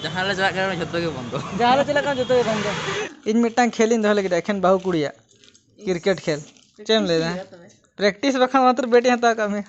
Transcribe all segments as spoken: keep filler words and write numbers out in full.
ᱡᱟᱦᱟᱸ ᱞᱮ ᱪᱟᱞᱟᱜ ᱠᱟᱱᱟ, ᱡᱷᱚᱛᱚ ᱜᱮ ᱵᱚᱱᱫᱚ᱾ ᱡᱟᱦᱟᱸ ᱞᱮ ᱪᱟᱞᱟᱜ ᱠᱟᱱᱟ, ᱡᱷᱚᱛᱚ ᱜᱮ ᱵᱚᱱᱫᱚ᱾ ᱤᱧ ᱢᱤᱫᱴᱟᱝ ᱠᱷᱮᱞ ᱤᱧ ᱫᱚᱦᱚ ᱞᱟᱹᱜᱤᱫ, ᱮᱠᱷᱮᱱ ᱵᱟᱹᱦᱩ ᱠᱩᱲᱤᱭᱟᱜ᱾ ᱠᱨᱤᱠᱮᱴ ᱠᱷᱮᱞ᱾ ᱪᱮᱫ ᱮᱢ ᱞᱟᱹᱭᱫᱟ? ᱯᱨᱮᱠᱴᱤᱥ ᱵᱟᱠᱷᱟᱱ ᱢᱟᱛᱨᱚ ᱵᱮᱴ ᱤᱧ ᱦᱟᱛᱟᱣ ᱠᱟᱜ ᱢᱮ᱾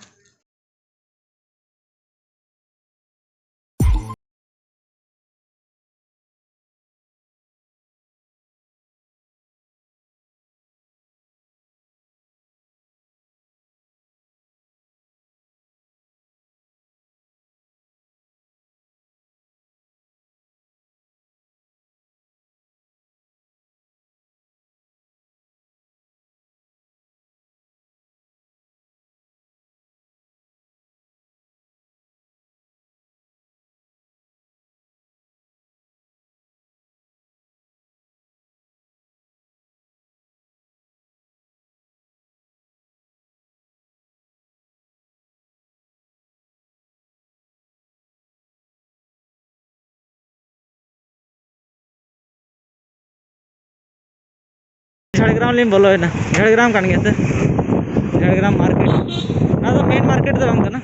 ᱡᱷᱟᱲᱜᱨᱟᱢ ᱞᱤᱧ ᱵᱚᱞᱚᱭᱮᱱᱟ᱾ ᱡᱷᱟᱲᱜᱨᱟᱢ ᱠᱟᱱ ᱜᱮᱭᱟ ᱥᱮ? ᱡᱷᱟᱲᱜᱨᱟᱢ ᱢᱟᱨᱠᱮᱴ᱾ ᱚᱱᱟ ᱫᱚ ᱢᱮᱱ ᱢᱟᱨᱠᱮᱴ ᱫᱚ ᱵᱟᱝ ᱠᱟᱱᱟ,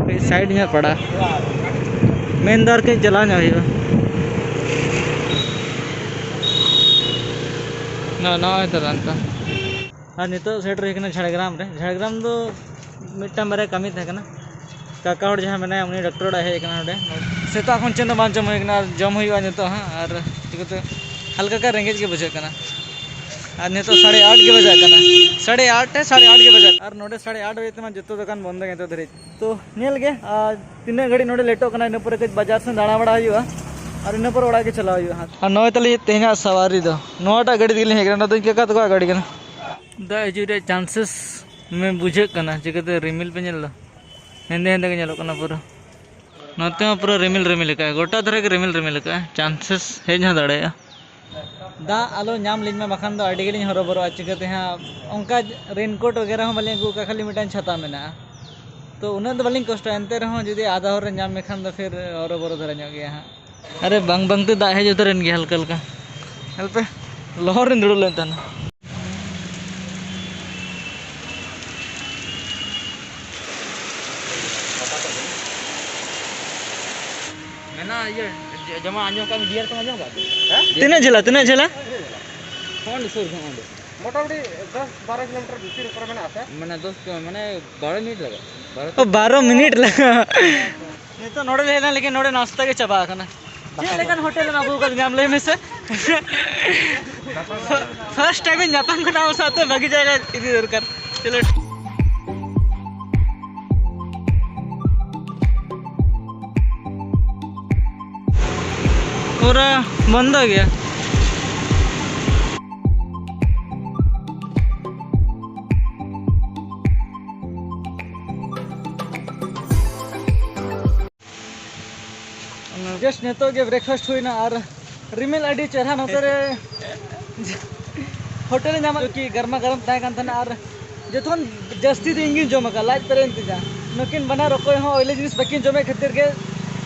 ᱠᱟᱹᱡ ᱥᱟᱭᱤᱰ ᱧᱚᱜ ᱯᱟᱲᱟᱜᱼᱟ᱾ ᱢᱮᱱ ᱫᱚ ᱟᱨ ᱠᱟᱹᱡ ᱪᱟᱞᱟᱣ ᱧᱚᱜ ᱦᱩᱭᱩᱜᱼᱟ᱾ ᱱᱚᱜᱼᱚᱭ ᱛᱚ ᱨᱟᱱᱛᱟ᱾ ᱟᱨ ᱱᱤᱛᱚᱜ ᱥᱮᱴᱮᱨ ᱦᱩᱭ ᱠᱟᱱᱟ ᱡᱷᱟᱲᱜᱨᱟᱢ ᱨᱮ᱾ ᱡᱷᱟᱲᱜᱨᱟᱢ ᱫᱚ ᱢᱤᱫᱴᱟᱝ ᱵᱟᱨᱭᱟ ᱠᱟᱹᱢᱤ ᱛᱟᱦᱮᱸ ᱠᱟᱱᱟ᱾ ᱠᱟᱠᱟ ᱦᱚᱲ ᱡᱟᱦᱟᱸ ᱢᱮᱱᱟᱭᱟ, ᱩᱱᱤ ᱰᱟᱠᱛᱟᱨ ᱚᱲᱟᱜ ᱦᱮᱡ ᱟᱠᱟᱱᱟ ᱱᱚᱰᱮ᱾ ᱥᱮᱛᱟᱜ ᱠᱷᱚᱱ ᱪᱮᱫ ᱦᱚᱸ ᱵᱟᱝ ᱡᱚᱢ ᱦᱩᱭ ᱠᱟᱱᱟ, ᱟᱨ ᱡᱚᱢ ᱦᱩᱭᱩᱜᱼᱟ ᱱᱤᱛᱚᱜ ᱦᱟᱸᱜ᱾ ᱟᱨ ᱪᱤᱠᱟᱹᱛᱮ ᱦᱟᱞᱠᱟ ᱠᱟ ᱨᱮᱸᱜᱮᱡ ᱜᱮ ᱵᱩᱡᱷᱟᱹᱜ ᱠᱟᱱᱟ᱾ ᱟᱨ ᱱᱤᱛᱚᱜ ᱥᱟᱲᱮ ᱟᱴ ᱜᱮ ᱵᱟᱡᱟᱜ ᱠᱟᱱᱟ᱾ ᱥᱟᱲᱮ ᱟᱴ ᱦᱮᱸ, ᱥᱟᱲᱮ ᱟᱴ ᱜᱮ ᱵᱟᱡᱟᱜ ᱠᱟᱱᱟ᱾ ᱟᱨ ᱱᱚᱰᱮ ᱥᱟᱲᱮ ᱟᱴ ᱵᱟᱡᱮ ᱛᱮᱢᱟ ᱡᱚᱛᱚ ᱫᱚᱠᱟᱱ ᱵᱚᱱᱫᱚ ᱜᱮ ᱱᱤᱛᱚᱜ ᱫᱷᱟᱹᱨᱤᱡ᱾ ᱛᱚ ᱧᱮᱞ ᱜᱮ, ᱟᱨ ᱛᱤᱱᱟᱹᱜ ᱜᱷᱟᱹᱲᱤᱡ ᱱᱚᱰᱮ ᱞᱮᱴᱚᱜ ᱠᱟᱱᱟ, ᱤᱱᱟᱹ ᱯᱚᱨᱮ ᱠᱟᱹᱡ ᱵᱟᱡᱟᱨ ᱥᱮᱱ ᱫᱟᱬᱟ ᱵᱟᱲᱟ ᱦᱩᱭᱩᱜᱼᱟ, ᱟᱨ ᱤᱱᱟᱹ ᱯᱚᱨᱮ ᱚᱲᱟᱜ ᱜᱮ ᱪᱟᱞᱟᱣ ᱦᱩᱭᱩᱜᱼᱟ ᱦᱟᱸᱜ᱾ ᱟᱨ ᱱᱚᱜᱼᱚᱭ ᱛᱟᱞᱮ ᱛᱮᱦᱮᱧᱟᱜ ᱥᱟᱣᱟᱨᱤ ᱫᱚ, ᱱᱚᱣᱟᱴᱟᱜ ᱜᱟᱹᱰᱤ ᱛᱮᱜᱮᱞᱤᱧ ᱦᱮᱡ ᱠᱟᱱᱟ, ᱱᱚᱣᱟ ᱫᱚ ᱤᱧ ᱠᱟᱠᱟ ᱛᱟᱠᱚᱣᱟᱜ ᱜᱟᱹᱰᱤ ᱠᱟᱱᱟ᱾ ᱫᱟᱜ ᱦᱤᱡᱩᱜ ᱨᱮᱭᱟᱜ ᱪᱟᱱᱥᱮᱥ ᱢᱮ ᱵᱩᱡᱷᱟᱹᱜ ᱠᱟᱱᱟ, ᱪᱤᱠᱟᱹᱛᱮ ᱨᱤᱢᱤᱞ ᱯᱮ ᱧᱮᱞ ᱮᱫᱟ, ᱦᱮᱸᱫᱮ ᱦᱮᱸᱫᱮ ᱜᱮ ᱧᱮᱞᱚᱜ ᱠᱟᱱᱟ ᱯᱩᱨᱟᱹ᱾ ᱱᱚᱛᱮ ᱦᱚᱸ ᱯᱩᱨᱟᱹ ᱨᱤᱢᱤᱞ ᱨᱤᱢᱤᱞ ᱟᱠᱟᱫᱼᱟᱭ, ᱜᱚᱴᱟ ᱫᱷᱟᱨᱮ ᱜᱮ ᱨᱤᱢᱤᱞ ᱨᱤᱢᱤᱞ ᱟᱠᱟᱫᱼᱟᱭ, ᱪᱟᱱᱥᱮᱥ ᱦᱮᱡ ᱦᱚᱸ ᱫᱟᱲᱮᱭᱟᱜᱼᱟ᱾ ᱫᱟᱜ ᱟᱞᱚ ᱧᱟᱢ ᱞᱤᱧ ᱢᱟ, ᱵᱟᱠᱷᱟᱱ ᱫᱚ ᱟᱹᱰᱤ ᱜᱮᱞᱤᱧ ᱦᱚᱨᱚᱵᱚᱨᱚᱜᱼᱟ᱾ ᱪᱤᱠᱟᱹᱛᱮ ᱦᱟᱸᱜ ᱚᱱᱠᱟ ᱨᱮᱱᱠᱳᱴ ᱣᱟᱜᱮᱨᱟ ᱦᱚᱸ ᱵᱟᱹᱞᱤᱧ ᱟᱹᱜᱩ ᱟᱠᱟᱫᱼᱟ, ᱠᱷᱟᱹᱞᱤ ᱢᱤᱫᱴᱟᱝ ᱪᱷᱟᱛᱟ ᱢᱮᱱᱟᱜᱼᱟ᱾ ᱛᱚ ᱩᱱᱟᱹᱜ ᱫᱚ ᱵᱟᱹᱞᱤᱧ ᱠᱚᱥᱴᱚᱜᱼᱟ, ᱮᱱᱛᱮ ᱨᱮᱦᱚᱸ ᱡᱩᱫᱤ ᱟᱫᱷᱟ ᱦᱚᱨ ᱨᱮ ᱧᱟᱢ ᱢᱮᱠᱷᱟᱱ ᱫᱚ ᱯᱷᱤᱨ ᱦᱚᱨᱚᱵᱚᱨᱚ ᱫᱷᱟᱨᱟ ᱧᱚᱜ ᱜᱮᱭᱟ ᱦᱟᱸᱜ᱾ ᱟᱨᱮ ᱵᱟᱝ ᱵᱟᱝ ᱛᱮ ᱫᱟᱜ ᱦᱮᱡ ᱩᱛᱟᱹᱨᱮᱱ ᱜᱮᱭᱟ ᱦᱟᱞᱠᱟ ᱦᱟᱞᱠᱟ᱾ ᱧᱮᱞ ᱯᱮ, ᱞᱚᱦᱚᱫ ᱨᱮᱧ ᱫᱩᱲᱩᱵ ᱞᱮᱱ ᱛᱟᱦᱮᱱᱟ᱾ ᱢᱮᱱᱟᱜᱼᱟ ᱤᱭᱟᱹ ᱡᱮᱢᱚᱱ ᱟᱸᱡᱚᱢ ᱠᱟᱜ ᱢᱮ, ᱰᱤᱭᱟᱨ ᱠᱚᱢ ᱟᱸᱡᱚᱢ ᱠᱟᱜ ᱜᱮᱭᱟ? ᱦᱮᱸ? ᱛᱤᱱᱟᱹᱜ ᱡᱷᱟᱹᱞᱟ, ᱛᱤᱱᱟᱹᱜ ᱡᱷᱟᱹᱞᱟ? ᱚᱸᱰᱮ ᱥᱩᱨ ᱜᱮ, ᱚᱸᱰᱮ᱾ ᱢᱚᱴᱟᱢᱩᱴᱤ ᱫᱚᱥ ᱵᱟᱨᱚ ᱠᱤᱞᱳᱢᱤᱴᱟᱨ ᱵᱷᱤᱛᱤᱨ ᱠᱚᱨᱮ ᱢᱮᱱᱟᱜᱼᱟ ᱥᱮ? ᱢᱟᱱᱮ ᱫᱚᱥ ᱠᱤᱞᱳ, ᱢᱟᱱᱮ ᱵᱟᱨᱚ ᱢᱤᱱᱤᱴ ᱞᱟᱜᱟᱜᱼᱟ᱾ ᱵᱟᱨᱚ ᱚ, ᱵᱟᱨᱚ ᱢᱤᱱᱤᱴ ᱞᱟᱜᱟᱜᱼᱟ᱾ ᱱᱤᱛᱚᱜ ᱱᱚᱰᱮ ᱞᱮ ᱦᱮᱡ ᱞᱮᱱᱟ, ᱞᱮᱠᱤᱱ ᱱᱚᱰᱮ ᱱᱟᱥᱛᱟ ᱜᱮ ᱪᱟᱵᱟ ᱟᱠᱟᱱᱟ᱾ ᱪᱮᱫ ᱞᱮᱠᱟᱱ ᱦᱳᱴᱮᱞ ᱮᱢ ᱟᱹᱜᱩ ᱟᱠᱟᱫᱤᱧᱟ ᱟᱢ, ᱞᱟᱹᱭ ᱢᱮᱥᱮ? ᱯᱷᱟᱥᱴ ᱴᱟᱭᱤᱢ ᱤᱧ ᱧᱟᱯᱟᱢ ᱠᱟᱱᱟ ᱟᱢ ᱥᱟᱶᱛᱮ, ᱵᱷᱟᱹᱜᱤ ᱡᱟᱭᱜᱟ ᱤᱫᱤ ᱫᱚᱨᱠᱟᱨ᱾ ᱪᱚᱞᱚ᱾ ᱯᱩᱨᱟᱹ ᱵᱚᱱᱫᱚ ᱜᱮᱭᱟ᱾ ᱡᱟᱥᱴ ᱱᱤᱛᱚᱜ ᱜᱮ ᱵᱨᱮᱠᱯᱷᱟᱥᱴ ᱦᱩᱭᱱᱟ ᱟᱨ ᱨᱤᱢᱤᱞ ᱟᱹᱰᱤ ᱪᱮᱦᱨᱟ ᱱᱚᱛᱮ ᱨᱮ᱾ ᱦᱳᱴᱮᱞ ᱧᱟᱢᱟ ᱠᱤ ᱜᱟᱨᱢᱟ ᱜᱟᱨᱢ ᱛᱟᱦᱮᱸ ᱠᱟᱱ ᱛᱟᱦᱮᱱᱟ ᱟᱨ ᱡᱚᱛᱚ ᱠᱷᱚᱱ ᱡᱟᱹᱥᱛᱤ ᱫᱚ ᱤᱧ ᱜᱤᱧ ᱡᱚᱢ ᱟᱠᱟᱫ, ᱞᱟᱡ ᱯᱮᱨᱮᱡ ᱮᱱ ᱛᱤᱧᱟ᱾ ᱱᱩᱠᱤᱱ ᱵᱟᱱᱟᱨ ᱚᱠᱚᱭ ᱦᱚᱸ ᱚᱭᱞᱤ ᱡᱤᱱᱤᱥ ᱵᱟᱹᱠᱤᱱ ᱡᱚᱢᱮᱫ ᱠᱷᱟᱹᱛᱤᱨ ᱜᱮ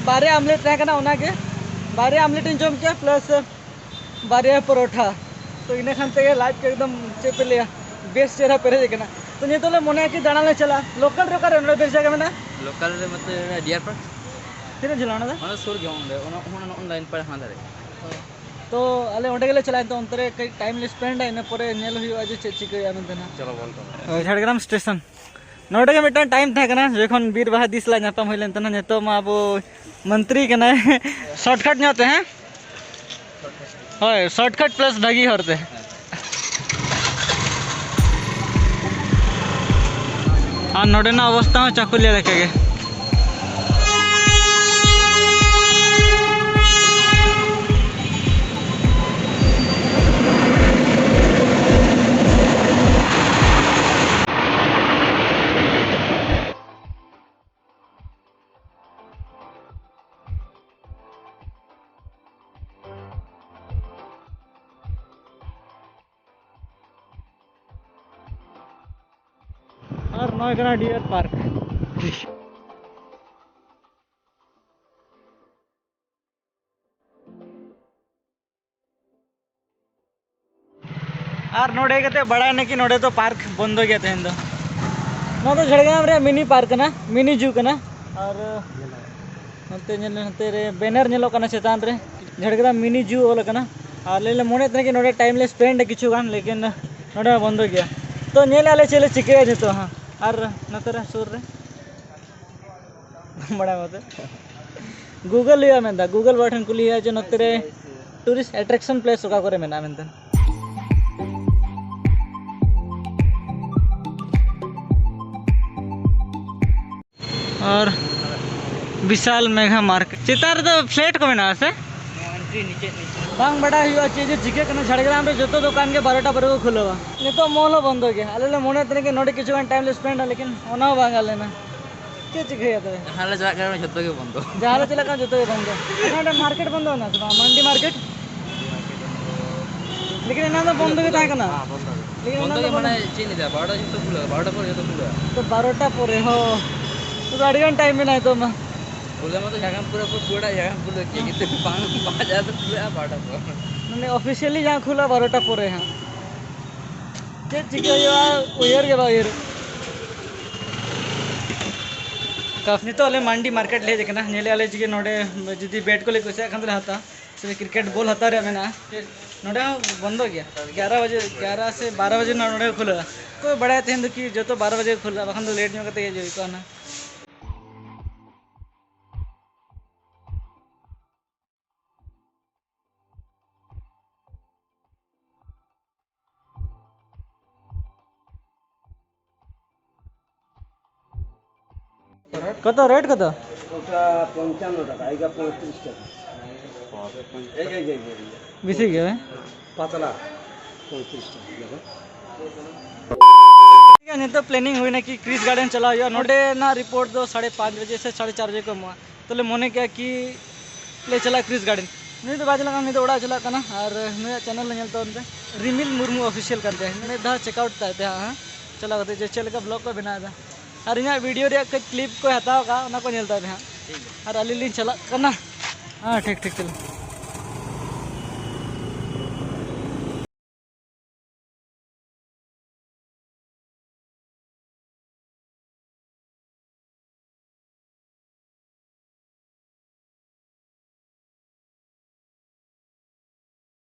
ᱵᱟᱨᱭᱟ ᱟᱢᱞᱮᱴ ᱛᱟᱦᱮᱸ ᱠᱟᱱᱟ, ᱚᱱᱟᱜᱮ ᱵᱟᱨᱭᱟ ᱟᱢᱞᱮᱴ ᱤᱧ ᱡᱚᱢ ᱠᱮᱜᱼᱟ ᱯᱞᱟᱥ ᱵᱟᱨᱭᱟ ᱯᱚᱨᱚᱴᱷᱟ᱾ ᱛᱚ ᱤᱱᱟᱹ ᱠᱷᱟᱱ ᱛᱮᱜᱮ ᱞᱟᱡ ᱠᱚ ᱮᱠᱫᱚᱢ ᱪᱮᱫ ᱯᱮ ᱞᱟᱹᱭᱟ, ᱵᱮᱥ ᱪᱮᱦᱨᱟ ᱯᱮᱨᱮᱡ ᱟᱠᱟᱱᱟ᱾ ᱛᱚ ᱱᱤᱛᱚᱜ ᱞᱮ ᱢᱚᱱᱮᱭᱟ ᱠᱤ ᱫᱟᱬᱟᱱ ᱞᱮ ᱪᱟᱞᱟᱜᱼᱟ᱾ ᱞᱳᱠᱟᱞ ᱨᱮ ᱚᱠᱟᱨᱮ ᱱᱚᱰᱮ ᱵᱮᱥ ᱡᱟᱭᱜᱟ ᱢᱮᱱᱟᱜᱼᱟ? ᱞᱳᱠᱟᱞ ᱨᱮ ᱢᱚᱛᱞᱚᱵ ᱰᱤᱭᱟᱨ ᱯᱟᱨᱠ᱾ ᱛᱤᱱᱟᱹᱜ ᱡᱷᱟᱹᱞᱟ ᱚᱱᱟ ᱫᱚ? ᱚᱱᱟ ᱥᱩᱨ ᱜᱮ, ᱚᱸᱰᱮ ᱚᱱᱟ ᱚᱱᱟ ᱚᱱ ᱞᱟᱭᱤᱱ ᱯᱟᱲ ᱦᱟᱱᱟ ᱫᱷᱟᱨᱮ᱾ ᱛᱚ ᱟᱞᱮ ᱚᱸᱰᱮ ᱜᱮᱞᱮ ᱪᱟᱞᱟᱜᱼᱟ, ᱱᱤᱛᱚᱜ ᱚᱱᱛᱮ ᱨᱮ ᱠᱟᱹᱡ ᱴᱟᱭᱤᱢ ᱞᱮ ᱥᱯᱮᱱᱰᱟ, ᱤᱱᱟᱹ ᱯᱚᱨᱮ ᱧᱮᱞ ᱦᱩᱭᱩᱜᱼᱟ ᱡᱮ ᱪᱮᱫ ᱪᱤᱠᱟᱹᱭᱟ ᱢᱮᱱᱛᱮ ᱱᱟᱦᱟᱜ᱾ ᱪᱚᱞᱚ ᱵᱚᱱ ᱛᱚᱵᱮ᱾ ᱦᱳᱭ, ᱡᱷᱟᱲᱜᱨᱟᱢ ᱥᱴᱮᱥᱚᱱ᱾ ᱱᱚᱰᱮ ᱜᱮ ᱢᱤᱫᱴᱟᱝ ᱴᱟᱭᱤᱢ ᱛᱟᱦᱮᱸ ᱠᱟᱱᱟ, ᱡᱚᱠᱷᱚᱱ ᱵᱤᱨ ᱵᱟᱦᱟ ᱫᱤᱥ ᱥᱟᱞᱟᱜ ᱧᱟᱯᱟᱢ ᱦᱩᱭ ᱞᱮᱱ ᱛᱟᱦᱮᱱᱟ᱾ ᱱᱤᱛᱚᱜ ᱢᱟ ᱟᱵᱚ ᱢᱚᱱᱛᱨᱤ ᱠᱟᱱᱟᱭ, ᱥᱚᱨᱴᱠᱟᱴ ᱧᱚᱜ ᱛᱮ, ᱦᱮᱸ? ᱦᱳᱭ, ᱥᱚᱨᱴᱠᱟᱴ ᱯᱞᱟᱥ ᱵᱷᱟᱹᱜᱤ ᱦᱚᱨ ᱛᱮ᱾ ᱟᱨ ᱱᱚᱰᱮᱱᱟᱜ ᱚᱵᱚᱥᱛᱟ ᱦᱚᱸ ᱪᱟᱹᱠᱩᱞᱤᱭᱟᱹ ᱞᱮᱠᱟ ᱜᱮ᱾ ᱟᱨ ᱱᱚᱜᱼᱚᱭ ᱠᱟᱱᱟ ᱰᱤᱭᱟᱨ ᱯᱟᱨᱠ᱾ ᱟᱨ ᱱᱚᱰᱮ ᱠᱟᱛᱮ ᱵᱟᱲᱟᱭ ᱱᱟ ᱠᱤ ᱱᱚᱰᱮ ᱫᱚ ᱯᱟᱨᱠ ᱵᱚᱱᱫᱚ ᱜᱮᱭᱟ ᱛᱮᱦᱮᱧ ᱫᱚ᱾ ᱱᱚᱣᱟ ᱫᱚ ᱡᱷᱟᱲᱜᱨᱟᱢ ᱨᱮᱭᱟᱜ ᱢᱤᱱᱤ ᱯᱟᱨᱠ ᱠᱟᱱᱟ, ᱢᱤᱱᱤ ᱡᱩ ᱠᱟᱱᱟ᱾ ᱟᱨ ᱱᱚᱛᱮ ᱧᱮᱞ ᱢᱮ, ᱱᱚᱛᱮ ᱨᱮ banner ᱧᱮᱞᱚᱜ ᱠᱟᱱᱟ ᱪᱮᱛᱟᱱ ᱨᱮ, ᱡᱷᱟᱲᱜᱨᱟᱢ mini zoo ᱚᱞ ᱟᱠᱟᱱᱟ᱾ ᱟᱨ ᱟᱞᱮ ᱞᱮ ᱢᱚᱱᱮᱭᱮᱫ ᱛᱟᱦᱮᱱᱟ ᱠᱤ ᱱᱚᱰᱮ time ᱞᱮ spend ᱟ ᱠᱤᱪᱷᱩ ᱜᱟᱱ, ᱞᱮᱠᱤᱱ ᱱᱚᱰᱮ ᱢᱟ ᱵᱚᱱᱫᱚ ᱜᱮᱭᱟ᱾ ᱛᱚ ᱧᱮᱞ ᱟᱞᱮ ᱪᱮᱫ ᱞᱮ ᱪᱤᱠᱟᱹᱭᱟ ᱱᱤᱛᱚᱜ ᱦᱟᱸᱜ᱾ ᱟᱨ ᱱᱚᱛᱮ ᱨᱮ ᱥᱩᱨ ᱨᱮ ᱵᱟᱲᱟᱭ ᱢᱚᱛᱚ Google ᱦᱩᱭᱩᱜᱼᱟ ᱢᱮᱱᱫᱟ, Google ᱵᱟᱵᱟ ᱴᱷᱮᱱ ᱠᱩᱞᱤ ᱦᱩᱭᱩᱜᱼᱟ ᱡᱮ ᱱᱚᱛᱮ ᱨᱮ tourist attraction place ᱚᱠᱟ ᱠᱚᱨᱮ ᱢᱮᱱᱟᱜᱼᱟ ᱢᱮᱱᱛᱮ᱾ ᱟᱨ ᱵᱤᱥᱟᱞ ᱢᱮᱜᱷᱟ ᱢᱟᱨᱠᱮᱴ ᱪᱮᱛᱟᱱ ᱨᱮᱫᱚ flat ᱠᱚ ᱢᱮᱱᱟᱜᱼᱟ ᱥᱮ? ᱵᱟᱝ ᱵᱟᱰᱟᱭ ᱦᱩᱭᱩᱜᱼᱟ ᱪᱮᱫ ᱡᱮ ᱪᱤᱠᱟᱹᱜ ᱠᱟᱱᱟ᱾ ᱡᱷᱟᱲᱜᱨᱟᱢ ᱨᱮ ᱡᱚᱛᱚ ᱫᱚᱠᱟᱱ ᱜᱮ ᱵᱟᱨᱚᱴᱟ ᱯᱚᱨᱮ ᱠᱚ ᱠᱷᱩᱞᱟᱹᱣᱟ᱾ ᱱᱤᱛᱚᱜ mall ᱦᱚᱸ ᱵᱚᱱᱫᱚ ᱜᱮᱭᱟ᱾ ᱟᱞᱮ ᱞᱮ ᱢᱚᱱᱮᱭᱮᱫ ᱛᱟᱦᱮᱱᱟ ᱠᱤ ᱱᱚᱰᱮ ᱠᱤᱪᱷᱩ ᱜᱟᱱ time ᱞᱮ spend ᱟ, ᱞᱮᱠᱤᱱ ᱚᱱᱟ ᱦᱚᱸ ᱵᱟᱝ ᱜᱟᱱ ᱞᱮᱱᱟ᱾ ᱪᱮᱫ ᱪᱤᱠᱟᱹᱭᱟ ᱛᱚᱵᱮ? ᱡᱟᱦᱟᱸ ᱞᱮ ᱪᱟᱞᱟᱜ ᱠᱟᱱᱟ ᱡᱷᱚᱛᱚ ᱜᱮ ᱵᱚᱱᱫᱚ᱾ ᱡᱟᱦᱟᱸ ᱞᱮ ᱪᱟᱞᱟᱜ ᱠᱟᱱᱟ ᱡᱷᱚᱛᱚ ᱜᱮ ᱵᱚᱱᱫᱚ᱾ ᱟᱪᱪᱷᱟ, ᱱᱚᱰᱮ ᱢᱟᱨᱠᱮᱴ ᱵᱚᱱᱫᱚ ᱢᱮᱱᱟᱜᱼᱟ ᱥᱮ ᱵᱟᱝ? ᱢᱟᱱᱰᱤ ᱢᱟᱨᱠᱮᱴ? ᱞᱮᱠᱤᱱ ᱮᱱᱟᱝ ᱫᱚ ᱵᱚᱱᱫᱚ ᱜᱮ ᱛᱟᱦᱮᱸ ᱠᱟᱱᱟ᱾ ᱦᱮᱸ, ᱵᱚᱱᱫᱚ ᱜᱮ᱾ ᱞᱮᱠᱤᱱ ᱵᱚᱱᱫᱚ ᱮᱱᱟᱝ ᱜᱮ ᱫᱚ ᱢᱟᱱᱮ ᱵᱚᱱᱫᱚ ᱪᱮᱫ ᱤᱧ ᱞᱟᱹᱭᱟ, ᱵᱟᱨᱚᱴᱟ ᱡᱷᱚᱛᱚ ᱠᱷᱩᱞᱟᱹᱣ, ᱵᱟᱨᱚᱴᱟ ᱯᱚᱨᱮ ᱡᱷᱚᱛᱚ ᱠᱷᱩᱞᱟᱹᱣ᱾ ᱛᱚ ᱵᱟᱨᱚᱴᱟ ᱯᱚᱨᱮ, ᱦᱚᱸ᱾ ᱛᱚᱵᱮ ᱟᱹᱰᱤ ᱜᱟᱱ time ᱢᱮᱱᱟᱜᱼᱟ ᱱᱤᱛᱚᱜ ᱢᱟ᱾ ᱠᱷᱩᱞᱟᱹᱣ ᱢᱟᱛᱚ ᱡᱷᱟᱲᱜᱨᱟᱢ ᱯᱩᱨᱟᱹ ᱠᱚ ᱯᱩᱨᱟᱹ ᱡᱷᱟᱲᱜᱨᱟᱢ ᱠᱷᱩᱞᱟᱹᱣ ᱠᱮᱫ, ᱠᱤᱱᱛᱩ ᱵᱟᱝ, ᱵᱟᱝ ᱡᱟᱦᱟᱸ ᱫᱚ ᱠᱷᱩᱞᱟᱹᱜᱼᱟ ᱵᱟᱨᱚᱴᱟ ᱯᱚᱨ᱾ ᱢᱟᱱᱮ officially ᱡᱟᱦᱟᱸ ᱠᱷᱩᱞᱟᱹᱜᱼᱟ ᱵᱟᱨᱚᱴᱟ ᱯᱚᱨᱮ ᱦᱟᱸᱜ᱾ ᱪᱮᱫ ᱪᱤᱠᱟᱹ ᱦᱩᱭᱩᱜᱼᱟ ᱩᱭᱦᱟᱹᱨ ᱜᱮ ᱵᱟᱝ ᱩᱭᱦᱟᱹᱨ᱾ ᱱᱤᱛᱚᱜ ᱟᱞᱮ ᱢᱟᱱᱰᱤ ᱢᱟᱨᱠᱮᱴ ᱞᱮ ᱦᱮᱡ ᱟᱠᱟᱱᱟ᱾ ᱧᱮᱞᱮᱫᱼᱟ ᱞᱮ ᱡᱮ ᱱᱚᱰᱮ ᱡᱩᱫᱤ bat ᱠᱚᱞᱮ ᱠᱩᱥᱤᱭᱟᱜ ᱠᱷᱟᱱ ᱫᱚᱞᱮ ᱦᱟᱛᱟᱣᱟ᱾ ᱥᱮ cricket ball ᱦᱟᱛᱟᱣ ᱨᱮᱭᱟᱜ ᱢᱮᱱᱟᱜᱼᱟ᱾ ᱱᱚᱰᱮ ᱦᱚᱸ ᱵᱚᱱᱫᱚ ᱜᱮᱭᱟ᱾ ᱜᱭᱟᱨᱟ ᱵᱟᱡᱮ, ᱜᱭᱟᱨᱟ ᱥᱮ ᱵᱟᱨᱚ ᱵᱟᱡᱮ ᱱᱚᱰᱮ ᱠᱷᱩᱞᱟᱹᱜᱼᱟ᱾ ᱚᱠᱚᱭ ᱵᱟᱲᱟᱭᱟ ᱛᱮᱦᱮᱧ ᱫᱚ ᱠᱤ ᱡᱚᱛᱚ ᱵᱟᱨᱚ ᱵᱟᱡᱮ ᱠᱷᱩᱞᱟᱹᱜᱼᱟ, ᱵᱟᱠᱷᱟᱱ ᱫᱚ late ᱧᱚᱜ ᱠᱟᱛᱮ ᱦᱮᱡ ᱦᱩᱭ ᱠᱚᱜᱼᱟ ᱱᱟ᱾ কত রেট কত? ওটা পঞ্চান্ন টাকা, এইটা পঁয়ত্রিশ টাকা। এই, এই, এই, এই, এই। বেশি কি হবে? পাতলা, পঁয়ত্রিশ টাকা, দেখো। ᱴᱷᱤᱠ ᱜᱮᱭᱟ, ᱱᱤᱛᱚᱜ planning ᱦᱩᱭᱱᱟ ᱠᱤ ᱠᱨᱤᱥ ᱜᱟᱨᱰᱮᱱ ᱪᱟᱞᱟᱣ ᱦᱩᱭᱩᱜᱼᱟ᱾ ᱱᱚᱰᱮᱱᱟᱜ report ᱫᱚ ᱥᱟᱲᱮ ᱯᱟᱸᱪ ᱵᱟᱡᱮ ᱥᱮ ᱥᱟᱲᱮ ᱪᱟᱨ ᱵᱟᱡᱮ ᱠᱚ ᱮᱢᱚᱜᱼᱟ᱾ ᱛᱚᱞᱮ ᱢᱚᱱᱮ ᱠᱮᱜᱼᱟ ᱠᱤ ᱞᱮ ᱪᱟᱞᱟᱜᱼᱟ ᱠᱨᱤᱥ ᱜᱟᱨᱰᱮᱱ᱾ ᱱᱩᱭ ᱫᱚ ᱵᱟᱭ ᱪᱟᱞᱟᱜ ᱠᱟᱱᱟ, ᱱᱩᱭ ᱫᱚ ᱚᱲᱟᱜ ᱪᱟᱞᱟᱜ ᱠᱟᱱᱟ᱾ ᱟᱨ ᱱᱩᱭᱟᱜ channel ᱞᱮ ᱧᱮᱞ ᱛᱟᱵᱚᱱ ᱯᱮ, ᱨᱤᱢᱤᱞ ᱢᱩᱨᱢᱩ official ᱠᱟᱱ ᱛᱟᱭᱟ᱾ ᱢᱤᱫ ᱫᱷᱟᱣ check out ᱛᱟᱭ ᱯᱮ ᱦᱟᱸᱜ, ᱦᱮᱸ? ᱪᱟᱞᱟᱣ ᱠᱟᱛᱮ ᱡᱮ ᱪᱮᱫ ᱞᱮᱠᱟ vlog ᱠᱚ ᱵᱮᱱᱟᱣ ᱮᱫᱟ᱾ ᱟᱨ ᱤᱧᱟᱹᱜ video ᱨᱮᱭᱟᱜ ᱠᱟᱹᱡ clip ᱠᱚᱭ ᱦᱟᱛᱟᱣ ᱟᱠᱟᱫ, ᱚᱱᱟ ᱠᱚ ᱧᱮᱞ ᱛᱟᱭ ᱯᱮ ᱦᱟᱸᱜ᱾ ᱴᱷᱤᱠ ᱜᱮᱭᱟ᱾ ᱟᱨ ᱟᱹᱞᱤᱧ ᱞᱤᱧ ᱪᱟᱞᱟᱜ ᱠᱟᱱᱟ᱾ ᱦᱮᱸ, ᱴᱷᱤᱠ, ᱴᱷᱤᱠ, ᱪᱚᱞᱚ᱾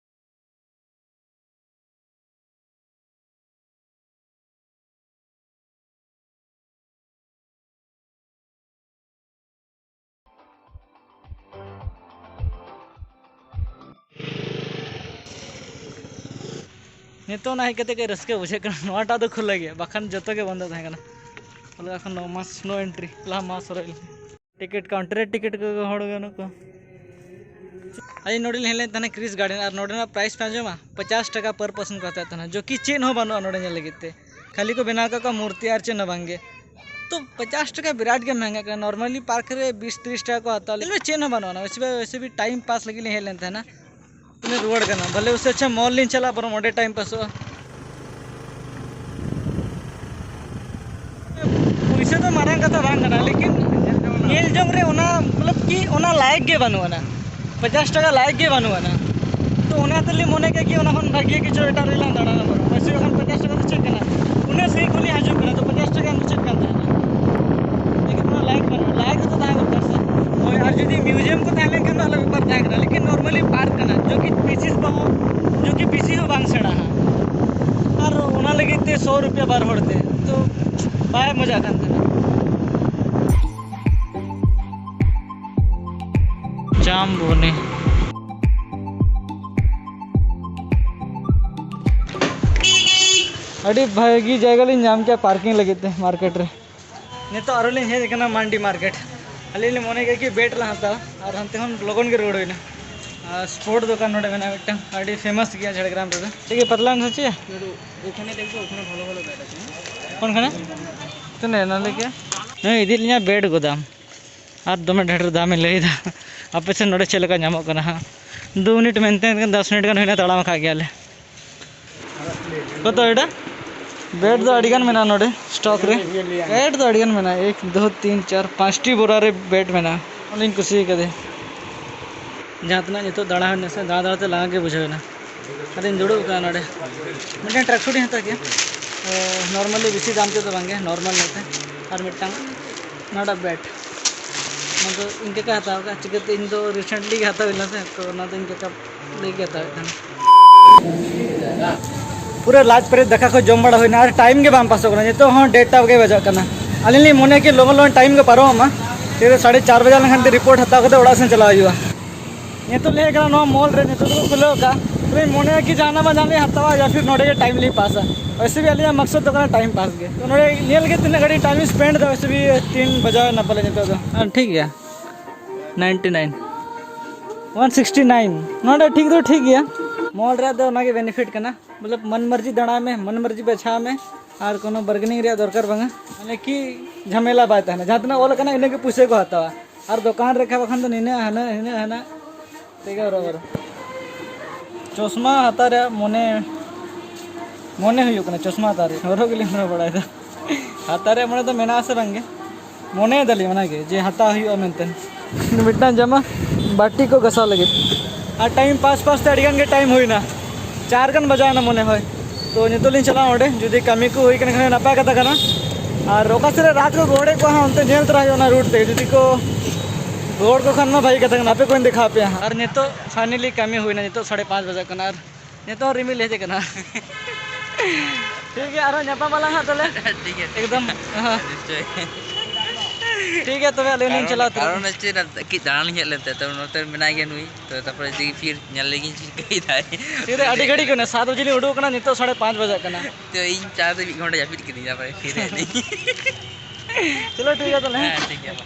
ᱱᱤᱛᱚᱜ ᱚᱱᱟ ᱦᱮᱡ ᱠᱟᱛᱮ ᱠᱟᱹᱡ ᱨᱟᱹᱥᱠᱟᱹ ᱵᱩᱡᱷᱟᱹᱜ ᱠᱟᱱᱟ᱾ ᱱᱚᱣᱟᱴᱟᱜ ᱫᱚ ᱠᱷᱩᱞᱟᱹ ᱜᱮᱭᱟ, ᱵᱟᱠᱷᱟᱱ ᱡᱚᱛᱚ ᱜᱮ ᱵᱚᱱᱫᱚ ᱛᱟᱦᱮᱸ ᱠᱟᱱᱟ᱾ ᱵᱚᱞᱮ ᱮᱠᱷᱚᱱ ᱱᱚ ᱢᱟᱥ no entry, ᱞᱟᱦᱟ ᱢᱟᱥ ᱦᱚᱨᱚᱜ ᱞᱮᱱᱟ᱾ ᱴᱤᱠᱤᱴ ᱠᱟᱣᱩᱱᱴᱟᱨ ᱨᱮ ᱴᱤᱠᱤᱴ ᱠᱚ ᱦᱚᱲ ᱜᱮ ᱵᱟᱹᱱᱩᱜ ᱠᱚᱣᱟ᱾ ᱟᱹᱞᱤᱧ ᱱᱚᱰᱮ ᱞᱤᱧ ᱦᱮᱡ ᱞᱮᱱ ᱛᱟᱦᱮᱱᱟ ᱠᱨᱤᱥ ᱜᱟᱨᱰᱮᱱ, ᱟᱨ ᱱᱚᱰᱮᱱᱟᱜ ᱯᱨᱟᱭᱤᱥ ᱯᱮ ᱟᱸᱡᱚᱢᱟ, ᱯᱚᱪᱟᱥ ᱴᱟᱠᱟ per person ᱠᱚ ᱦᱟᱛᱟᱣᱮᱫ ᱛᱟᱦᱮᱱᱟ, ᱡᱚ ᱠᱤ ᱪᱮᱫ ᱦᱚᱸ ᱵᱟᱹᱱᱩᱜᱼᱟ ᱱᱚᱰᱮ ᱧᱮᱞ ᱞᱟᱹᱜᱤᱫ ᱛᱮ᱾ ᱠᱷᱟᱹᱞᱤ ᱠᱚ ᱵᱮᱱᱟᱣ ᱠᱟᱜ ᱠᱚᱣᱟ ᱢᱩᱨᱛᱤ ᱟᱨ ᱪᱮᱫ ᱦᱚᱸ ᱵᱟᱝᱜᱮ᱾ ᱛᱚ ᱯᱚᱪᱟᱥ ᱴᱟᱠᱟ ᱵᱤᱨᱟᱴ ᱜᱮ ᱢᱮᱦᱮᱝᱜᱟ ᱠᱟᱱᱟ᱾ ᱱᱚᱨᱢᱟᱞᱤ ᱯᱟᱨᱠ ᱨᱮ ᱵᱤᱥ ᱛᱤᱨᱤᱥ ᱴᱟᱠᱟ ᱠᱚ ᱦᱟᱛᱟᱣᱟ, ᱞᱟᱹᱭ ᱢᱮ ᱪᱮᱫ ᱦᱚᱸ ᱵᱟᱹᱱᱩᱜᱼᱟ᱾ ᱚᱱᱟ ᱵᱮᱥᱤ ᱵᱮᱥᱤ ᱴᱟᱭᱤᱢ ᱯᱟᱥ ᱞᱟᱹᱜᱤᱫ ᱞᱤᱧ ᱦᱮᱡ ᱞᱮᱱ ᱛᱟᱦᱮᱱᱟ᱾ ᱩᱱᱤ ᱨᱩᱣᱟᱹᱲ ᱠᱟᱱᱟ, ᱵᱷᱟᱞᱮ ᱩᱥᱮ ᱟᱪᱪᱷᱟ ᱢᱚᱞ ᱞᱤᱧ ᱪᱟᱞᱟᱜᱼᱟ, ᱵᱚᱨᱚᱝ ᱚᱸᱰᱮ ᱴᱟᱭᱤᱢ ᱯᱟᱥᱚᱜᱼᱟ᱾ ᱯᱩᱭᱥᱟᱹ ᱫᱚ ᱢᱟᱨᱟᱝ ᱠᱟᱛᱷᱟ ᱵᱟᱝ ᱠᱟᱱᱟ, ᱞᱮᱠᱤᱱ ᱧᱮᱞ ᱡᱚᱝ ᱨᱮ ᱚᱱᱟ ᱢᱚᱛᱞᱚᱵ ᱠᱤ ᱚᱱᱟ ᱞᱟᱭᱮᱠ ᱜᱮ ᱵᱟᱹᱱᱩᱜ ᱟᱱᱟ, ᱯᱚᱪᱟᱥ ᱴᱟᱠᱟ ᱞᱟᱭᱮᱠ ᱜᱮ ᱵᱟᱹᱱᱩᱜ ᱟᱱᱟ᱾ ᱛᱚ ᱚᱱᱟ ᱛᱮᱞᱤᱧ ᱢᱚᱱᱮ ᱠᱮᱫ ᱠᱤ ᱚᱱᱟ ᱠᱷᱚᱱ ᱵᱷᱟᱜᱮ ᱠᱤᱪᱷᱩ ᱮᱴᱟᱜ ᱨᱮᱞᱟᱝ ᱫᱟᱬᱟᱱᱟ ᱵᱚᱨᱚᱝ᱾ ᱯᱚᱭᱥᱟ ᱠᱷᱚᱱ ᱯᱚᱪᱟᱥ ᱴᱟᱠᱟ ᱫᱚ ᱪᱮᱫ ᱠᱟᱱᱟ? ᱩᱱᱟᱹᱜ ᱥᱟᱺᱜᱤᱧ ᱠᱷᱚᱱ ᱞᱤᱧ ᱦᱤᱡᱩᱜ ᱠᱟᱱᱟ, ᱛᱚ ᱯᱚᱪᱟᱥ ᱴᱟᱠᱟ ᱮᱢ ᱫᱚ ᱪᱮᱫ ᱠᱟᱱ ᱛᱟᱦᱮᱱᱟ? ᱞᱮᱠᱤᱱ ᱚᱱᱟ ᱞᱟᱭᱮᱠ ᱵᱟᱹᱱᱩᱜᱼᱟ, ᱞᱟᱭᱮᱠ ᱫᱚ ᱛᱟᱦᱮᱸ ᱫᱚᱨᱠᱟᱨ ᱥᱮ᱾ ᱦᱳᱭ, ᱟᱨ ᱡᱩᱫᱤ ᱢᱤᱭᱩᱡᱤᱭᱟᱢ ᱠᱚ ᱛᱟᱦᱮᱸ ᱞᱮᱱᱠᱷᱟᱱ ᱫᱚ ᱟᱞᱟᱜᱽ ᱵᱮᱯᱟᱨ ᱛᱟᱦᱮᱸ ᱠᱟᱱᱟ, ᱞᱮᱠᱤᱱ ᱱᱚᱨᱢᱟᱞᱤ ᱯᱟᱨᱠ ᱠᱟᱱᱟ, ᱡᱚ ᱠᱤ ᱵᱮᱥᱤ ᱵᱟᱝ, ᱡᱚ ᱠᱤ ᱵᱮᱥᱤ ᱦᱚᱸ ᱵᱟᱝ ᱥᱮᱬᱟᱦᱟ᱾ ᱟᱨ ᱚᱱᱟ ᱞᱟᱹᱜᱤᱫ ᱛᱮ ᱥᱚ ᱨᱩᱯᱤᱭᱟ ᱵᱟᱨ ᱦᱚᱲ ᱛᱮ, ᱛᱚ ᱵᱟᱭ ᱢᱚᱡᱟ ᱠᱟᱱ ᱛᱟᱦᱮᱱᱟ᱾ ᱡᱟᱢᱵᱚᱱᱤ᱾ ᱟᱹᱰᱤ ᱵᱷᱟᱹᱜᱤ ᱡᱟᱭᱜᱟ ᱞᱤᱧ ᱧᱟᱢ ᱠᱮᱫᱟ ᱯᱟᱨᱠᱤᱝ ᱞᱟᱹᱜᱤᱫ ᱛᱮ ᱢᱟᱨᱠᱮᱴ ᱨᱮ᱾ ᱱᱤᱛᱚᱜ ᱟᱨᱚ ᱞᱤᱧ ᱦᱮᱡ ᱟᱠᱟᱱᱟ ᱢᱟᱱᱰᱤ ᱢᱟᱨᱠᱮᱴ᱾ ᱟᱹᱞᱤᱧ ᱞᱤᱧ ᱢᱚᱱᱮ ᱠᱮᱫᱟ ᱠᱤ ᱵᱮᱴ ᱞᱟᱝ ᱦᱟᱛᱟᱣᱟ, ᱟᱨ ᱦᱟᱱᱛᱮ ᱠᱷᱚᱱ ᱞᱚᱜᱚᱱ ᱜᱮ ᱨᱩᱣᱟᱹᱲ ᱦᱩᱭᱱᱟ᱾ ᱟᱨ ᱥᱯᱳᱨᱴ ᱫᱚᱠᱟᱱ ᱱᱚᱰᱮ ᱢᱮᱱᱟᱜᱼᱟ ᱢᱤᱫᱴᱟᱝ, ᱟᱹᱰᱤ ᱯᱷᱮᱢᱟᱥ ᱜᱮᱭᱟ ᱡᱷᱟᱲᱜᱨᱟᱢ ᱨᱮᱫᱚ᱾ ᱴᱷᱤᱠ ᱜᱮᱭᱟ, ᱯᱟᱛᱞᱟ ᱥᱮ ᱪᱮᱫ? ᱳখানে দেখবো, ওখানে ভালো ভালো ব্যাট আছে। কোনখানে? ᱛᱤᱱᱟᱹᱜ ᱮᱱᱟ ᱞᱟᱹᱭ ᱠᱮᱫᱟ? ᱱᱩᱭ ᱤᱫᱤ ᱞᱤᱧᱟ ᱵᱮᱴ ᱜᱚᱫᱟᱢ᱾ ᱟᱨ ᱫᱚᱢᱮ ᱰᱷᱮᱨ ᱫᱟᱢᱮ ᱞᱟᱹᱭᱫᱟ᱾ ᱟᱯᱮ ᱥᱮᱫ ᱱᱚᱰᱮ ᱪᱮᱫ ᱞᱮᱠᱟ ᱧᱟᱢᱚᱜ ᱠᱟᱱᱟ ᱦᱟᱸᱜ? ᱫᱩ ᱢᱤᱱᱤᱴ ᱢᱮᱱᱛᱮ ᱫᱚᱥ ᱢᱤᱱᱤᱴ ᱜᱟᱱ ᱦᱩᱭᱱᱟ, ᱛᱟᱲᱟᱢ ᱟᱠᱟᱫ ᱜᱮᱭᱟᱞᱮ᱾ ᱠᱚᱛᱚ ᱮᱴᱟ? ᱵᱮᱴ ᱫᱚ ᱟᱹᱰᱤ ᱜᱟᱱ ᱢᱮᱱᱟᱜᱼᱟ ᱱᱚᱰᱮ ᱥᱴᱚᱠ ᱨᱮ᱾ ᱵᱮᱴ ᱫᱚ ᱟᱹᱰᱤ ᱜᱟᱱ ᱢᱮᱱᱟᱜᱼᱟ, ᱮᱠ, ᱫᱩ, ᱛᱤᱱ, ᱪᱟᱨ, ᱯᱟᱸᱪᱴᱤ ᱵᱳᱨᱟ ᱨᱮ ᱵᱮᱴ ᱢᱮᱱᱟᱜᱼᱟ᱾ ᱚᱱᱟᱧ ᱠᱩᱥᱤ ᱠᱟᱫᱮ᱾ ᱡᱟᱦᱟᱸ ᱛᱤᱱᱟᱹᱜ ᱱᱤᱛᱚᱜ ᱫᱟᱬᱟ ᱦᱩᱭᱱᱟ ᱥᱮ, ᱫᱟᱬᱟ ᱫᱟᱬᱟ ᱛᱮ ᱞᱟᱸᱜᱟ ᱜᱮ ᱵᱩᱡᱷᱟᱹᱣ ᱮᱱᱟ᱾ ᱟᱫᱚᱧ ᱫᱩᱲᱩᱵ ᱟᱠᱟᱱᱟ ᱱᱚᱰᱮ᱾ ᱢᱤᱫᱴᱮᱱ ᱴᱨᱮᱠ ᱥᱩᱴ ᱤᱧ ᱦᱟᱛᱟᱣ ᱠᱮᱫᱟ᱾ ᱱᱚᱨᱢᱟᱞᱤ ᱵᱮᱥᱤ ᱫᱟᱢ ᱛᱮᱫᱚ ᱵᱟᱝᱜᱮ, ᱱᱚᱨᱢᱟᱞ ᱧᱚᱜ ᱛᱮ᱾ ᱟᱨ ᱢᱤᱫᱴᱟᱝ ᱱᱚᱣᱟᱴᱟᱜ ᱵᱮᱴ, ᱚᱱᱟ ᱫᱚ ᱤᱧ ᱠᱟᱠᱟ ᱦᱟᱛᱟᱣ ᱠᱟᱜᱼᱟ᱾ ᱪᱤᱠᱟᱹᱛᱮ ᱤᱧ ᱫᱚ ᱨᱤᱥᱮᱱᱴᱞᱤ ᱜᱮ ᱦᱟᱛᱟᱣ ᱦᱩᱭ ᱞᱮᱱᱟ ᱥᱮ, ᱛᱚ ᱚᱱᱟ ᱫᱚ ᱤᱧ ᱠᱟᱠᱟ ᱞᱟᱹᱜᱤᱫ ᱜᱮ ᱦᱟᱛᱟᱣ ᱦᱩᱭᱩᱜ ᱠᱟᱱᱟ᱾ ᱯᱩᱨᱟᱹ ᱞᱟᱡ ᱯᱮᱨᱮᱡ ᱫᱟᱠᱟ ᱠᱚ ᱡᱚᱢ ᱵᱟᱲᱟ ᱦᱩᱭᱱᱟ, ᱟᱨ ᱴᱟᱭᱤᱢ ᱜᱮ ᱵᱟᱝ ᱯᱟᱥᱚᱜ ᱠᱟᱱᱟ᱾ ᱱᱤᱛᱚᱜ ᱦᱚᱸ ᱰᱮᱲᱴᱟ ᱜᱮ ᱵᱟᱡᱟᱜ ᱠᱟᱱᱟ᱾ ᱟᱹᱞᱤᱧ ᱞᱤᱧ ᱢᱚᱱᱮᱭᱟ ᱠᱤ ᱞᱚᱜᱚᱱ ᱞᱚᱜᱚᱱ ᱴᱟᱭᱤᱢ ᱜᱮ ᱯᱟᱨᱚᱢᱚᱜ ᱢᱟ, ᱪᱮᱫᱟᱜ ᱥᱟᱲᱮ ᱪᱟᱨ ᱵᱟᱡᱟᱣ ᱞᱮᱱᱠᱷᱟᱱ ᱜᱮ ᱨᱤᱯᱳᱨᱴ ᱦᱟᱛᱟᱣ ᱠᱟᱛᱮ ᱚᱲᱟᱜ ᱥᱮᱱ ᱪᱟᱞᱟᱣ ᱦᱩᱭᱩᱜᱼᱟ᱾ ᱱᱤᱛᱚᱜ ᱞᱤᱧ ᱦᱮᱡ ᱠᱟᱱᱟ ᱱᱚᱣᱟ ᱢᱚᱞ ᱨᱮ, ᱱᱤᱛᱚᱜ ᱫᱚᱠᱚ ᱠᱷᱩᱞᱟᱹᱣ ᱠᱟᱜᱼᱟ᱾ ᱛᱚᱵᱮ ᱢᱚᱱᱮᱭᱟ ᱠᱤ ᱡᱟᱦᱟᱱᱟᱜ ᱵᱟᱝ ᱡᱟᱦᱟᱱᱟᱜ ᱞᱤᱧ ᱦᱟᱛᱟᱣᱟ ᱭᱟ ᱯᱷᱤᱨ ᱱᱚᱰᱮ ᱜᱮ ᱴᱟᱭᱤᱢ ᱞᱤᱧ ᱯᱟᱥᱟ᱾ ᱣᱮᱥᱮ ᱵᱷᱤ ᱟᱹᱞᱤᱧᱟᱜ ᱢᱟᱠᱥᱚᱫ ᱫᱚ ᱠᱟᱱᱟ ᱴᱟᱭᱤᱢ ᱯᱟᱥ ᱜᱮ᱾ ᱛᱚ ᱱᱚᱰᱮ ᱧᱮᱞ ᱜᱮ ᱛᱤᱱᱟᱹᱜ ᱜᱷᱟᱹᱲᱤᱡ ᱴᱟᱭᱤᱢ ᱞᱤᱧ ᱥᱯᱮᱱᱰ ᱮᱫᱟ, ᱣᱮᱥᱮ ᱵᱷᱤ ᱛᱤᱱ ᱵᱟᱡᱟᱣ ᱮᱱᱟ ᱯᱟᱞᱮ ᱱᱤᱛᱚᱜ ᱫᱚ᱾ ᱦᱮᱸ, ᱴᱷᱤᱠ ᱜᱮᱭᱟ᱾ Ninety nine, one sixty nine. ᱱᱚᱰᱮ ᱴᱷᱤᱠ ᱫᱚ ᱴᱷᱤᱠ ᱜᱮᱭᱟ᱾ ᱢᱚᱞ ᱨᱮᱭᱟᱜ ᱫᱚ ᱚᱱᱟᱜᱮ ᱵᱮᱱᱤᱯᱷᱤᱴ ᱠᱟᱱᱟ, ᱢᱚᱛᱞᱚᱵ ᱢᱚᱱ ᱢᱟᱨᱡᱤ ᱫᱟᱬᱟᱭ ᱢᱮ, ᱢᱚᱱ ᱢᱟᱨᱡᱤ ᱵᱟᱪᱷᱟᱣ ᱢᱮ, ᱟᱨ ᱠᱳᱱᱳ ᱵᱟᱨᱜᱮᱱᱤᱝ ᱨᱮᱭᱟᱜ ᱫᱚᱨᱠᱟᱨ ᱵᱟᱝᱟ᱾ ᱢᱟᱱᱮ ᱠᱤ ᱡᱷᱟᱢᱮᱞᱟ ᱵᱟᱭ ᱛᱟᱦᱮᱱᱟ, ᱡᱟᱦᱟᱸ ᱛᱤᱱᱟᱹᱜ ᱚᱞ ᱟᱠᱟᱱᱟ ᱤᱱᱟᱹᱜ ᱜᱮ ᱯᱩᱭᱥᱟᱹ ᱠᱚ ᱦᱟᱛᱟᱣᱟ᱾ ᱟᱨ ᱫᱚᱠᱟᱱ ᱨᱮ ᱠᱷᱟᱱ ᱵᱟᱠᱷᱟᱱ ᱫᱚ ᱱᱤᱱᱟᱹᱜ ᱦᱟᱱᱟ ᱦᱤᱱᱟᱹᱜ ᱦᱟᱱᱟ ᱛᱮᱜᱮ ᱦᱚᱨᱚ ᱵᱚᱨᱚ᱾ ᱪᱚᱥᱢᱟ ᱦᱟᱛᱟᱣ ᱨᱮᱭᱟᱜ ᱢᱚᱱᱮ, ᱢᱚᱱᱮ ᱦᱩᱭᱩᱜ ᱠᱟᱱᱟ ᱪᱚᱥᱢᱟ ᱦᱟᱛᱟᱣ ᱨᱮᱭᱟᱜ, ᱦᱚᱨᱚᱜ ᱜᱮᱞᱤᱧ ᱦᱚᱨᱚᱜ ᱵᱟᱲᱟᱭᱮᱫᱟ᱾ ᱦᱟᱛᱟᱣ ᱨᱮᱭᱟᱜ ᱢᱚᱱᱮ ᱫᱚ ᱢᱮᱱᱟᱜ ᱟᱥᱮ ᱵᱟᱝᱜᱮ? ᱢᱚᱱᱮᱭᱮᱫᱟᱞᱤᱧ ᱚᱱᱟᱜᱮ ᱡᱮ ᱦᱟᱛᱟᱣ ᱦᱩᱭᱩᱜᱼᱟ ᱢᱮᱱᱛᱮ᱾ ᱢᱤᱫᱴᱟᱝ ᱡᱟᱢᱟ ᱵᱟᱹᱴᱤ ᱠᱚ ᱜᱟᱥᱟᱣ ᱞᱟᱹᱜᱤᱫ᱾ ᱟᱨ ᱴᱟᱭᱤᱢ ᱯᱟᱥ ᱯᱟᱥ ᱛᱮ ᱟᱹᱰᱤ ᱜᱟᱱ ᱜᱮ ᱴᱟᱭᱤᱢ ᱦᱩᱭᱱᱟ, ᱪᱟᱨ ᱜᱟᱱ ᱵᱟᱡᱟᱣ ᱮᱱᱟ ᱢᱚᱱᱮ ᱦᱚᱭ᱾ ᱛᱚ ᱱᱤᱛᱚᱜ ᱞᱤᱧ ᱪᱟᱞᱟᱜᱼᱟ ᱚᱸᱰᱮ, ᱡᱩᱫᱤ ᱠᱟᱹᱢᱤ ᱠᱚ ᱦᱩᱭ ᱠᱟᱱ ᱠᱷᱟᱱ ᱱᱟᱯᱟᱭ ᱠᱟᱛᱷᱟ ᱠᱟᱱᱟ᱾ ᱟᱨ ᱚᱠᱟ ᱥᱮᱫ ᱨᱮ ᱨᱟᱛ ᱠᱚ ᱜᱚᱦᱚᱲᱮᱫ ᱠᱚᱣᱟ ᱦᱟᱸᱜ, ᱚᱱᱛᱮ ᱧᱮᱞ ᱛᱚᱨᱟ ᱦᱩᱭᱩᱜᱼᱟ ᱚᱱᱟ ᱨᱩᱴ ᱛᱮ᱾ ᱡᱩᱫᱤ ᱠᱚ ᱜᱚᱦᱚᱲ ᱠᱚ ᱠᱷᱟᱱ ᱢᱟ ᱵᱷᱟᱹᱜᱤ ᱠᱟᱛᱷᱟ ᱠᱟᱱᱟ, ᱟᱯᱮ ᱠᱚᱧ ᱫᱮᱠᱷᱟᱣ ᱟᱯᱮᱭᱟ ᱦᱟᱸᱜ᱾ ᱟᱨ ᱱᱤᱛᱚᱜ ᱯᱷᱟᱭᱱᱮᱞᱤ ᱠᱟᱹᱢᱤ ᱦᱩᱭᱱᱟ, ᱱᱤᱛᱚᱜ ᱥᱟᱲᱮ ᱯᱟᱸᱪ ᱵᱟᱡᱟᱜ ᱠᱟᱱᱟ᱾ ᱟᱨ ᱱᱤᱛᱚᱜ ᱦᱚᱸ ᱨᱤᱢᱤᱞ ᱦᱮᱡ ᱟᱠᱟᱱᱟ᱾ ᱴᱷᱤᱠ ᱜᱮᱭᱟ, ᱟᱨᱦᱚᱸ ᱧᱟᱯᱟᱢ ᱟᱞᱟᱝ ᱦᱟᱸᱜ ᱛᱟᱦᱚᱞᱮ᱾ ᱴᱷᱤᱠ ᱜᱮᱭᱟ, ᱴᱷᱤᱠ ᱮᱠᱫᱚᱢ, ᱜᱮᱭᱟ᱾ ᱦᱮᱸ᱾ ᱱᱤᱥᱪᱚᱭ᱾ ᱴᱷᱤᱠ ᱜᱮᱭᱟ, ᱛᱚᱵᱮ ᱟᱹᱞᱤᱧ ᱞᱤᱧ ᱠᱟᱨᱚᱱ, ᱪᱟᱞᱟᱜ ᱛᱟᱦᱚᱞᱮ᱾ ᱠᱟᱨᱚᱱ ᱦᱚᱪᱪᱷᱮ ᱱᱟ, ᱠᱟᱹᱡ ᱫᱟᱬᱟᱱ ᱞᱤᱧ ᱦᱮᱡ ᱞᱮᱱ ᱛᱟᱦᱮᱸ, ᱛᱚ ᱱᱚᱛᱮ ᱢᱮᱱᱟᱭ ᱜᱮᱭᱟ ᱱᱩᱭ, ᱛᱚ ᱛᱟᱨᱯᱚᱨᱮ ᱡᱩᱫᱤ ᱯᱷᱤᱨ ᱧᱮᱞ ᱞᱟᱹᱜᱤᱧ ᱪᱤᱠᱟᱹᱭᱮᱫᱟᱭ᱾ ᱛᱤᱨᱮ ᱟᱹᱰᱤ ᱜᱷᱟᱹᱲᱤᱡ ᱠᱟᱱᱟ, ᱥᱟᱛ ᱵᱟᱡᱮ ᱞᱤᱧ ᱩᱰᱩᱠ ᱟᱠᱟᱱᱟ, ᱱᱤᱛᱚᱜ ᱥᱟᱲᱮ ᱯᱟᱸᱪ ᱵᱟᱡᱟᱜ ᱠᱟᱱᱟ᱾ ᱛᱚ ᱤᱧ ᱪᱟ ᱛᱮ ᱢᱤᱫ ᱜᱷᱚᱱᱴᱟ ᱡᱟᱹᱯᱤᱫ ᱠᱤᱫᱤᱧ, ᱛᱟᱨᱯᱚᱨᱮ ᱯᱷᱤᱨ ᱦᱮᱡ ᱮᱱᱟᱹᱧ᱾ ᱪᱚᱞᱚ ᱴᱷᱤᱠ ᱜᱮᱭᱟ ᱛᱟᱦᱚᱞᱮ, ᱦᱮᱸ? ᱦᱮᱸ, ᱴᱷᱤᱠ ᱜᱮᱭᱟ, ᱢᱟ᱾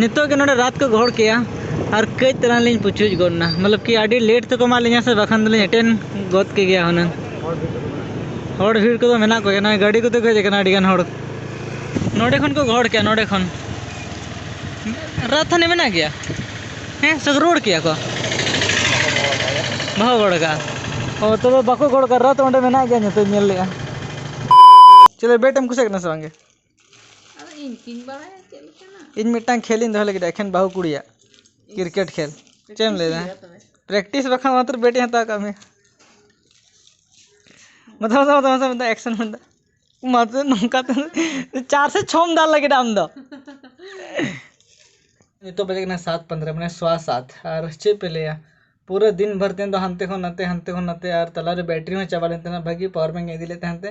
ᱱᱤᱛᱚᱜ ᱜᱮ ᱱᱚᱰᱮ ᱨᱟᱛ ᱠᱚ ᱜᱚᱦᱚᱲ ᱠᱮᱜᱼᱟ ᱟᱨ ᱠᱟᱹᱡ ᱛᱟᱞᱟᱝ ᱞᱤᱧ ᱯᱩᱪᱩᱡ ᱜᱚᱫ ᱮᱱᱟ, ᱢᱚᱛᱞᱚᱵ ᱠᱤ ᱟᱹᱰᱤ ᱞᱮᱴ ᱛᱮᱠᱚ ᱮᱢᱟᱫ ᱞᱤᱧᱟ ᱥᱮ, ᱵᱟᱠᱷᱟᱱ ᱫᱚᱞᱤᱧ ᱮᱴᱮᱱ ᱜᱚᱫ ᱠᱮᱜᱮᱭᱟ ᱦᱩᱱᱟᱹᱝ᱾ ᱦᱚᱲ ᱵᱷᱤᱲ ᱠᱚᱫᱚ ᱢᱮᱱᱟᱜ ᱠᱚᱜᱮᱭᱟ, ᱱᱚᱜᱼᱚᱭ ᱜᱟᱹᱰᱤ ᱠᱚᱛᱮ ᱠᱚ ᱦᱮᱡ ᱟᱠᱟᱱᱟ ᱟᱹᱰᱤ ᱜᱟᱱ ᱦᱚᱲ᱾ ᱱᱚᱰᱮ ᱠᱷᱚᱱ ᱠᱚ ᱜᱚᱦᱚᱲ ᱠᱮᱜᱼᱟ, ᱱᱚᱰᱮ ᱠᱷᱚᱱ᱾ ᱨᱟᱛ ᱛᱷᱟᱱᱮ ᱢᱮᱱᱟᱜ ᱜᱮᱭᱟ? ᱦᱮᱸ, ᱥᱮ ᱨᱩᱣᱟᱹᱲ ᱠᱮᱜᱼᱟ ᱠᱚ? ᱵᱟᱠᱚ ᱜᱚᱦᱚᱲ ᱠᱟᱜᱼᱟ᱾ ᱚ, ᱛᱚᱵᱮ ᱵᱟᱠᱚ ᱜᱚᱦᱚᱲ ᱠᱟᱜᱼᱟ, ᱨᱟᱛ ᱚᱸᱰᱮ ᱢᱮᱱᱟᱜ ᱜᱮᱭᱟ, ᱧᱩᱛᱩᱢ ᱧᱮᱞ ᱞᱮᱜᱼᱟ᱾ ᱪᱮᱞᱮ, ᱵᱮᱴ ᱮᱢ ᱠᱩᱥᱤᱭᱟᱜ ᱠᱟᱱᱟ ᱥᱮ ᱵᱟᱝ ᱜᱮ? ᱟᱫᱚ ᱤᱧ ᱠᱤᱧ ᱵᱟᱲᱟᱭᱟ ᱪᱮᱫ ᱞᱮᱠᱟᱱᱟᱜ? ᱤᱧ ᱢᱤᱫᱴᱟᱝ ᱠᱷᱮᱞ ᱤᱧ ᱫᱚᱦᱚ ᱞᱟᱹᱜᱤᱫ, ᱮᱠᱷᱮᱱ ᱵᱟᱹᱦᱩ ᱠᱩᱲᱤᱭᱟᱜ᱾ ᱠᱨᱤᱠᱮᱴ ᱠᱷᱮᱞ᱾ ᱪᱮᱫ ᱮᱢ ᱞᱟᱹᱭᱫᱟ? ᱦᱩᱭᱩᱜᱼᱟ ᱛᱚᱵᱮ᱾ ᱯᱨᱮᱠᱴᱤᱥ ᱵᱟᱠᱷᱟᱱ ᱢᱟᱛᱨᱚ ᱵᱮᱴ ᱤᱧ ᱦᱟᱛᱟᱣ ᱠᱟᱜ ᱢᱮᱭᱟ᱾ ᱢᱟᱛᱷᱟ, ᱢᱟᱛᱷᱟ, ᱢᱟᱛᱷᱟ, ᱢᱟᱛᱷᱟ, ᱮᱠᱥᱮᱱ ᱢᱮᱱᱫᱟ᱾ ᱢᱟᱛᱨᱚ ᱱᱚᱝᱠᱟ ᱛᱮ ᱪᱟᱨ ᱥᱮ ᱪᱷᱚᱢ ᱫᱟᱞ ᱞᱟᱹᱜᱤᱫ ᱟᱢ ᱫᱚ᱾ ᱱᱤᱛᱚᱜ ᱵᱟᱡᱮ ᱠᱟᱱᱟ ᱥᱟᱛ ᱯᱚᱱᱫᱽᱨᱚ, ᱢᱟᱱᱮ ᱥᱚᱣᱟ ᱥᱟᱛ᱾ ᱟᱨ ᱪᱮᱫ ᱯᱮ ᱞᱟᱹᱭᱟ, ᱯᱩᱨᱟᱹ ᱫᱤᱱ ᱵᱷᱟᱨ ᱛᱮᱦᱮᱧ ᱫᱚ ᱦᱟᱱᱛᱮ ᱠᱷᱚᱱ ᱱᱟᱛᱮ, ᱦᱟᱱᱛᱮ ᱠᱷᱚᱱ ᱱᱟᱛᱮ, ᱟᱨ ᱛᱟᱞᱟᱨᱮ ᱵᱮᱴᱨᱤ ᱦᱚᱸ ᱪᱟᱵᱟ ᱞᱮᱱ ᱛᱟᱦᱮᱱᱟ, ᱵᱷᱟᱹᱜᱤ ᱯᱟᱣᱟᱨ ᱵᱮᱝᱠ ᱤᱧ ᱤᱫᱤ ᱞᱮᱫ ᱛᱟᱦᱮᱱ ᱛᱮ᱾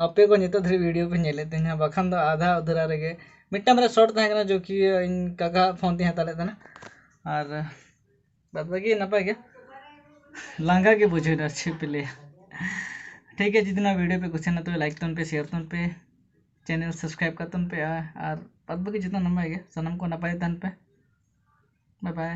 ᱟᱯᱮ ᱠᱚ ᱱᱤᱛᱚᱜ ᱫᱷᱟᱹᱨᱤᱡ ᱵᱷᱤᱰᱤᱭᱳ ᱯᱮ ᱧᱮᱞᱮᱫ ᱛᱤᱧᱟ, ᱵᱟᱠᱷᱟᱱ ᱫᱚ ᱟᱫᱷᱟ ᱩᱫᱷᱟᱹᱨᱟ ᱨᱮᱜᱮ ᱢᱤᱫᱴᱟᱝ ᱵᱟᱨᱭᱟ ᱥᱚᱨᱴ ᱛᱟᱦᱮᱸ ᱠᱟᱱᱟ, ᱡᱚ ᱠᱤ ᱤᱧ ᱠᱟᱠᱟ ᱯᱷᱳᱱ ᱛᱤᱧ ᱦᱟᱛᱟᱣ ᱞᱮᱫ ᱛᱟᱦᱮᱱᱟ᱾ ᱟᱨ ᱵᱟᱫ ᱵᱟᱹᱠᱤ ᱱᱟᱯᱟᱭ ᱜᱮ, ᱞᱟᱸᱜᱟ ᱜᱮ ᱵᱩᱡᱷᱟᱹᱣ ᱮᱱᱟ, ᱪᱮᱫ ᱯᱮ ᱞᱟᱹᱭᱟ᱾ ᱴᱷᱤᱠ ᱜᱮᱭᱟ, ᱡᱩᱫᱤ ᱱᱚᱣᱟ ᱵᱷᱤᱰᱤᱭᱳ ᱯᱮ ᱠᱩᱥᱤᱭᱟᱜᱼᱟ, ᱛᱚᱵᱮ ᱞᱟᱭᱤᱠ ᱛᱟᱵᱚᱱ ᱯᱮ, ᱥᱮᱭᱟᱨ ᱛᱟᱵᱚᱱ ᱯᱮ, ᱪᱮᱱᱮᱞ ᱥᱟᱵᱥᱠᱨᱟᱭᱤᱵ ᱠᱟᱜ ᱛᱟᱵᱚᱱ ᱯᱮ, ᱟᱨ ᱟᱨ ᱵᱟᱫ ᱵᱟᱹᱠᱤ ᱡᱚᱛᱚ ᱱᱟᱯᱟᱭ ᱜᱮ, ᱥᱟᱱᱟᱢ ᱠᱚ ᱱᱟᱯᱟᱭ ᱛᱟᱦᱮᱱ ᱯᱮ᱾ ᱵᱟᱭ ᱵᱟᱭ᱾